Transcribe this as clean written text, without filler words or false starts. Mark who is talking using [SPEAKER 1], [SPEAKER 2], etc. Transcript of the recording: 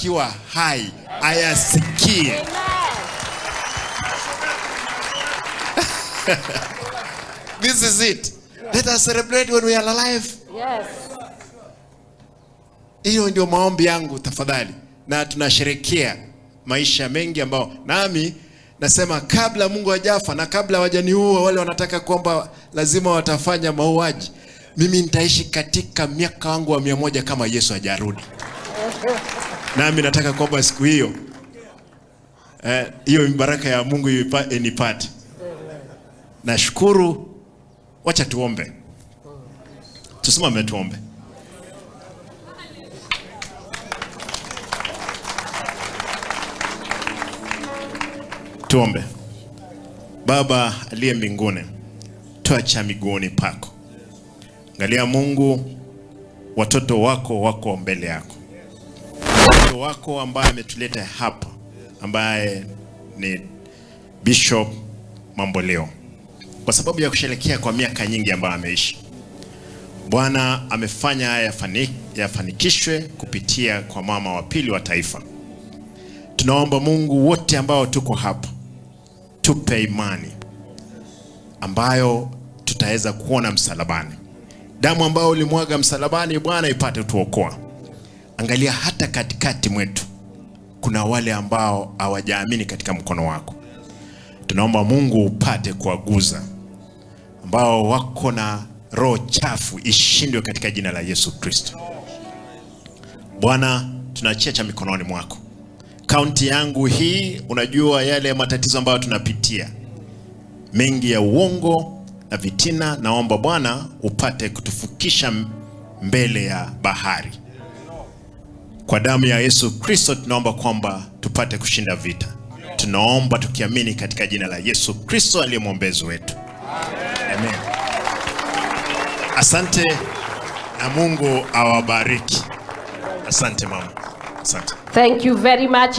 [SPEAKER 1] Akiwa hai ayasikie. This is it. Let us celebrate when we are alive.
[SPEAKER 2] Yes.
[SPEAKER 1] Hiyo ndio maombi yangu tafadhali, na tunasherekea maisha mengi ambao nami nasema kabla Mungu hajafa na kabla hawajaniua wale wanataka kwamba lazima watafanya mauaji, mimi nitaishi katika miaka wangu wa 100 kama Yesu hajarudi. Nami nataka kwamba siku hiyo hiyo baraka ya Mungu inipate. Nashukuru. Wacha tuombe, tusimame tuombe. Tuombe. Baba aliye mbinguni, tuacha miguuni pako. Angalia Mungu, watoto wako wako mbele yako, watoto wako ambaye ametuleta hapa, ambaye ni Bishop Mamboleo, kwa sababu ya kusherehekea kwa miaka nyingi ambayo ameishi. Bwana amefanya haya yafanikishwe kupitia kwa mama wa pili wa taifa. Tunaomba Mungu, wote ambao tuko hapa, tupe imani ambayo tutaweza kuona msalabani. Damu ambayo ulimwaga msalabani, Bwana, ipate tuokoa. Angalia hata katikati mwetu kuna wale ambao hawajaamini katika mkono wako. Tunaomba Mungu upate kuwaguza, ambao wako na roho chafu ishindwe katika jina la Yesu Kristo. Bwana, tunaachia cha mikononi mwako. Kaunti yangu hii, unajua yale matatizo ambayo tunapitia mengi ya uongo na vitina. Naomba Bwana upate kutufukisha mbele ya bahari. Kwa damu ya Yesu Kristo tunaomba kwamba tupate kushinda vita. Tunaomba tukiamini katika jina la Yesu Kristo aliye mwombezi wetu. Amen. Asante na Mungu awabariki. Asante mama. Asante.
[SPEAKER 2] Thank you very much.